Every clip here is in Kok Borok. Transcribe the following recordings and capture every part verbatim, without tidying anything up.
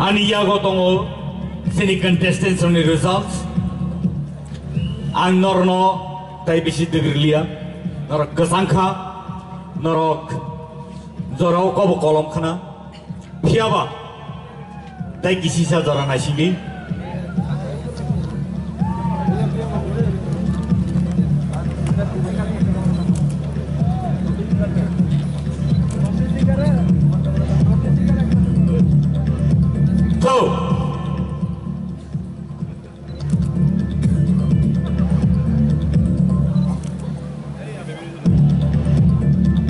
Ani yago tongo chini contestants ni results. Ang norno tai bisi degrilia. Norok kwchang kha, norok jorao kobo kolom khna. Phiyaba tai kisisa jora naisingdi. Go!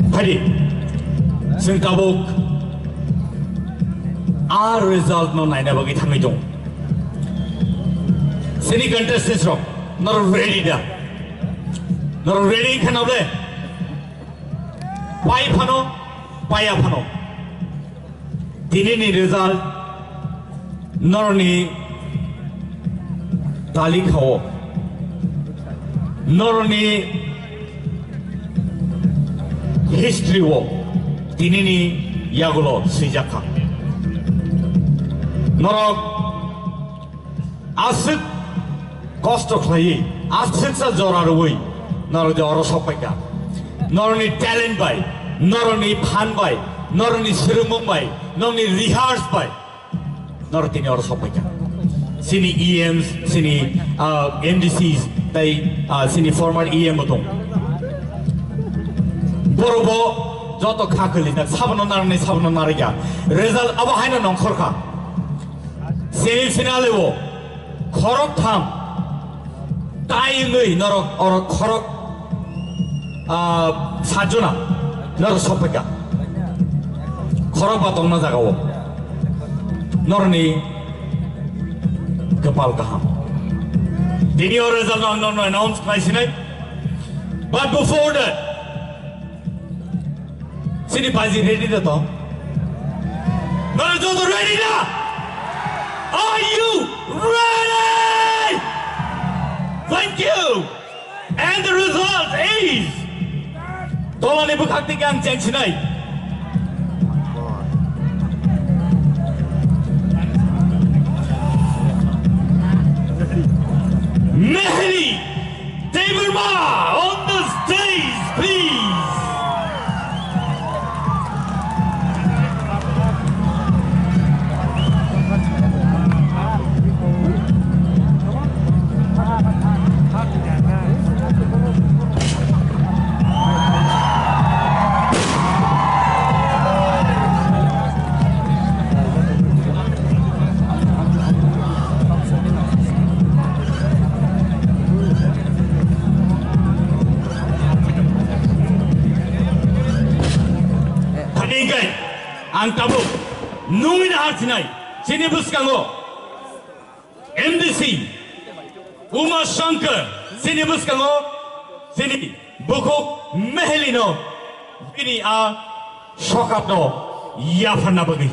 Phaidi, chwng tabuk a result no naina bagwi thangwi tong. Sini contestants rok, nor ready da? Nor ready khana ble? Pai phano, paya phano. Tini ni result norni talikhao, norni history o tini ni yagulo swijak kha. Norok aswk kosto khlaiwi, aswksa jora rwui norok je oro sokpaikha. Norokni talent bai, norokni phan bai, norokni swrwngmung bai, norokni rehearse bai norok tini oro sokpaikha. Sini E Ms, sini, ah, M D Cs, tai, ah, sini former E M bo tong. Borok bo joto kha khwlijak, sabono narwknai, sabono narwkya. Result abo haino nongkhor kha. Semi final o khorok tham tai wngwi norok oro khorok, ah, sajona norok sokphaikha. Khorok ba tongna jaga o norni kwpal kaham. Tini o result ang norno announce khlai sinai. But before that, sini baji ready da to? Nara joto ready da? Are you ready? Thank you. And the result is, tolani bwkhak tike ang cheng sinai. Mehli Debbarma on the stage, please. Thani hingkai ang tabuk nungwi na harsinai chini bwskango M D C Uma Shankar chini bwskango chini bukhuk Mehli no bini a sokap no yapharna bagwi.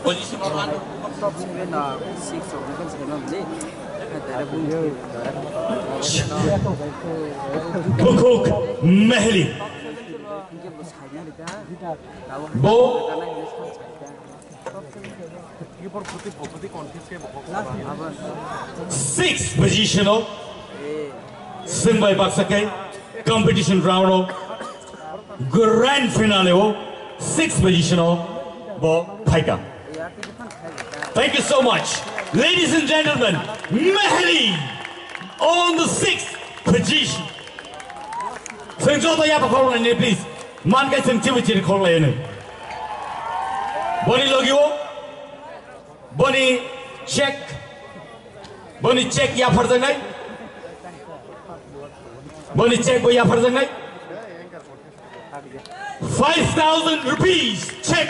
Position one. Top seven or six or even seven only. Bukhuk Mehli. Bo six position o swng bai baksa khe competition round o grand finale o six position o bo phaikha. Thank you so much. Ladies and gentlemen, Mehli on the sixth position. Swng joto yapha khoroknai, please. Man kai swng chibu chiri khoroknai. Boni logi o, boni check, boni check yapharjaknai. Boni check bo yapharjaknai. Five thousand rupees check.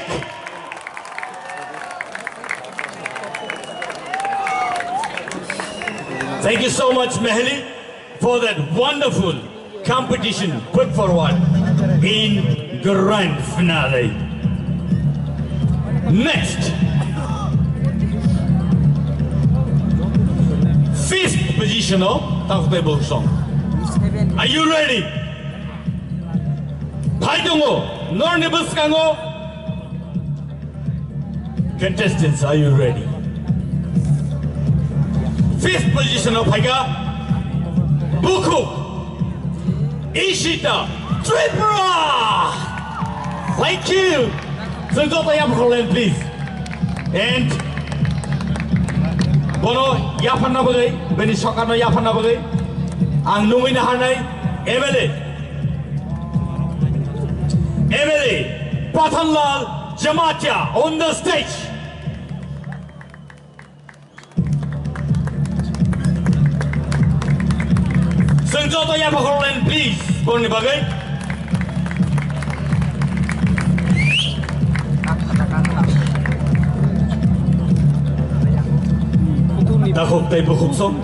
Thank you so much, Mehli, for that wonderful Competition put forward in grand finale. Next, fifth position o Takhuk Taibo Khuksong. Are you ready? Phai tongo, norni bwskango. Contestants, are you ready? Fifth position o phaikha Bukhuk Ishita Tripura. Thank you. Chwng joto yapharkha line, please. And bono yapharna bagwi, bini sokarno yapharna bagwi ang nungwi naharnai M L A, M L A Pathanlal Jamatia on the stage. Chwng joto yapharkha line, please, borni bagwi. Takhuk Taibo Khuksong.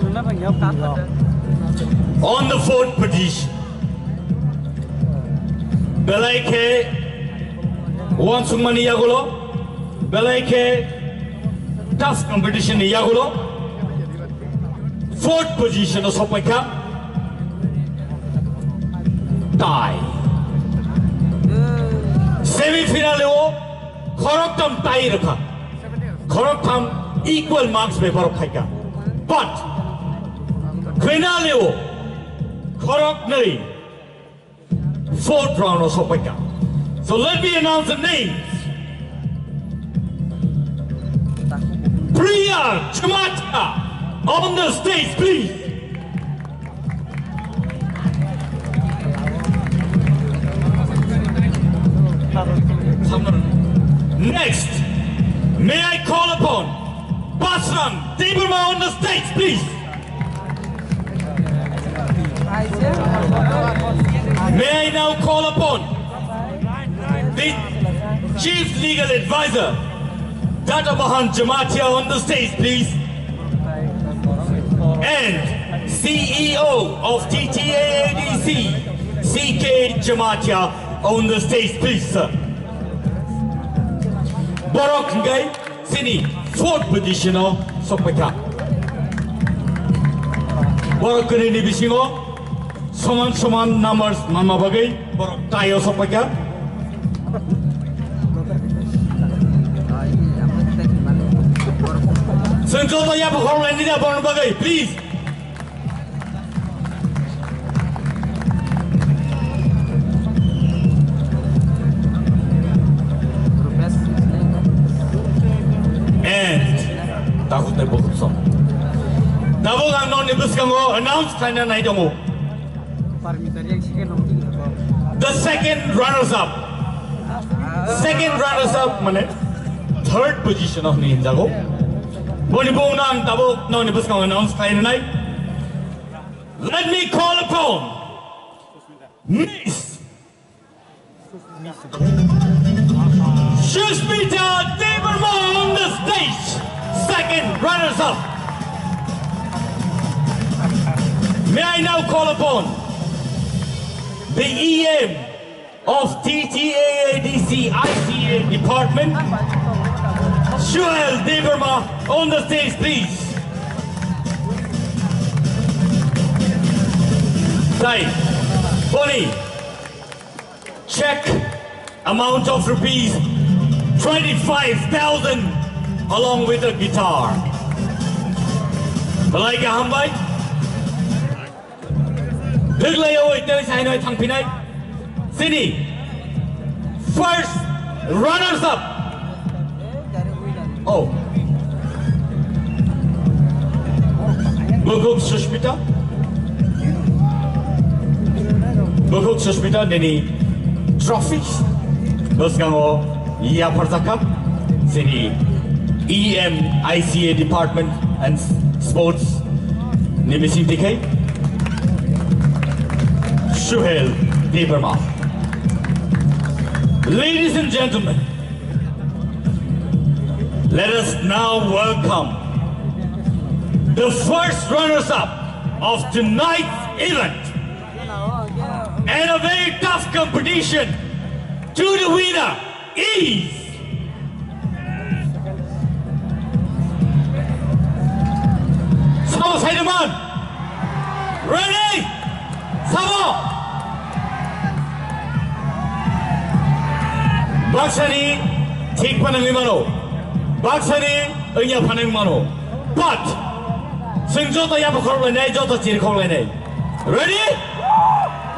On the fourth position. Belai khe uansukmani yagulo, belai khe tough competition ni yagulo fourth position o sokpaikha. Tie. Semi final o khoroktham tie rwkha. Khoroktham equal marks bai borok khaikha. But finale o khoroknwi fourth round o sokpaikha. So let me announce the names. Priya Chamatia on the stage, please. Next, may I call upon Basran Debbarma on the stage, please. May I now call upon the Chief Legal Advisor, Doctor Mohan Jamatia on the stage, please. And C E O of T T A A D C, C K Jamatia on the stage, please, sir. Borok hingkai Chini fourth position o sokpaikha. Borok kwnwi ni bisingo soman soman numbers manma bagwi borok tie o sokpaikha. Chwng joto yapharkha line ni da borok bagwi, please. And Takhuk Taibo Khuksong. Tabuk ang nokni bwskango announce khlaina nai tongo. The second runners up. Second runners up mane third position o hinwi hinjago. Boni bumungno ang tabuk nokni bwskango announce khlaina nai. Let me call upon Miss Sushmita Debbarma on the stage, second runners-up. May I now call upon the E M of T T A A D C I C A department, Suhel Debbarma on the stage, please. Sai, boni check amount of rupees twenty-five thousand along with a guitar. Belai kaham bai. Dwglaio oi tei saino thangphinai. Chini first runners up. Oh. Bukhuk Sushmita. Bukhuk Sushmita nini trophy bwskango yapharjakha. Chini E M I C A department and sports ni bising tikhai Suhel Debbarma. Ladies and gentlemen, let us now welcome the first runners-up of tonight's event. And a very tough competition to the winner is Sabo Saidaman. Ready? Sabo. Baksani thik phanangwi mano. Baksani wngya phanang mano. But, chwng joto yapakhorok lainai, joto chirikhok lainai. Ready?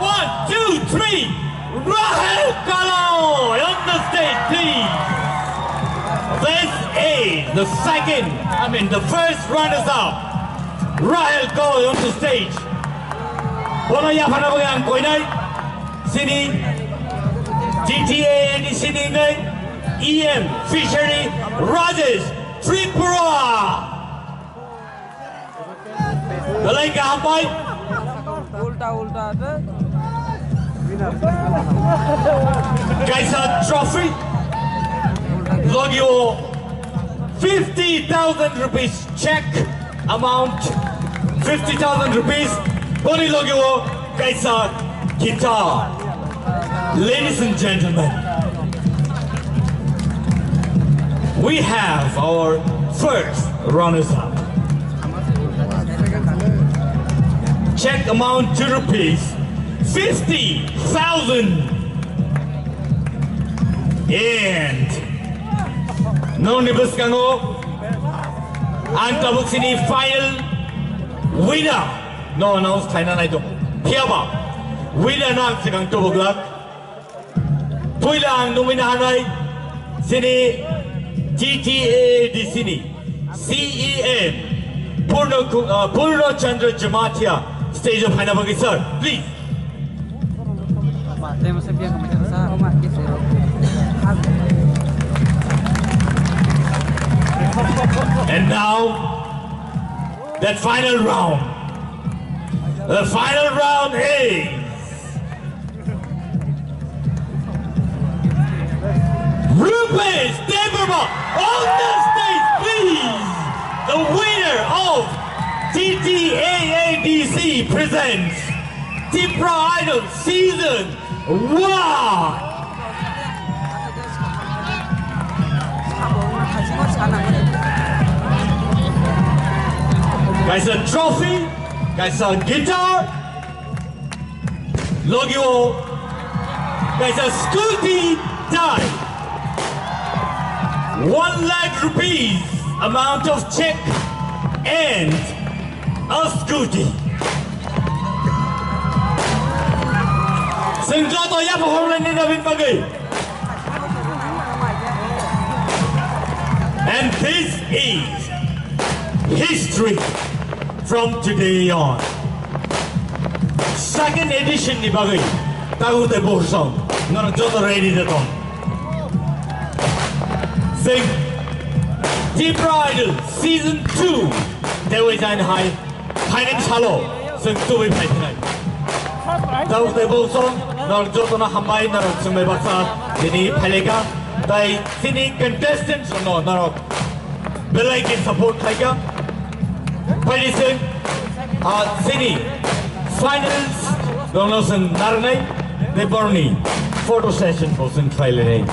One, two, three. Rahel Kalo on the stage, please. This is the second, I mean, the first runners-up. Rahel Kalo on the stage. Bono yaphana bagwi ang koinai. Sini G T A ni sini nai E M Fishery Rajesh Tripura. Belai kaham bai. Ulta, ulta, ada. Kaisa trophy. Logio fifty thousand rupees check amount. Fifty thousand rupees. Boni logio kaisa guitar. Ladies and gentlemen, we have our first runners-up. Check amount to rupees fifty thousand. And nongni bwskango ang tabuk sini final winner no announce khlaina nai tongo. Phiyaba winner no ang swkang tubuk glak. Puila ang nungwi nahanai sini T T A A D C ni C E M Purno Ku-, uh, Purno Chandra Jamatia stage o phaina bagwi, sir, please. And now, that final round. The final round is Rupesh Debbarma on the stage, please. The winner of T T A A D C presents Tipra Idol Season one. Kaisa trophy, kaisa guitar, logio kaisa scooty type. One lakh rupees amount of check and a scooty. Chwng joto yapha horlaini nabin bagwi. And this is history from today on. Second edition ni bagwi tagu tei borsong norok joto ready de tong. Sing Tipra Idol Season two dewi jain hai. Phainai salo chwng tubui phaithinai. Tabuk tei bosong norok jotono hambai, norok chwngbai baksa tini phaileka. Tai chini contestants no norok belai khe support khlaika. Phaidi chwng, ah, chini finals rokno chwng narwnai tei borokni photo session bo chwng khlailainai.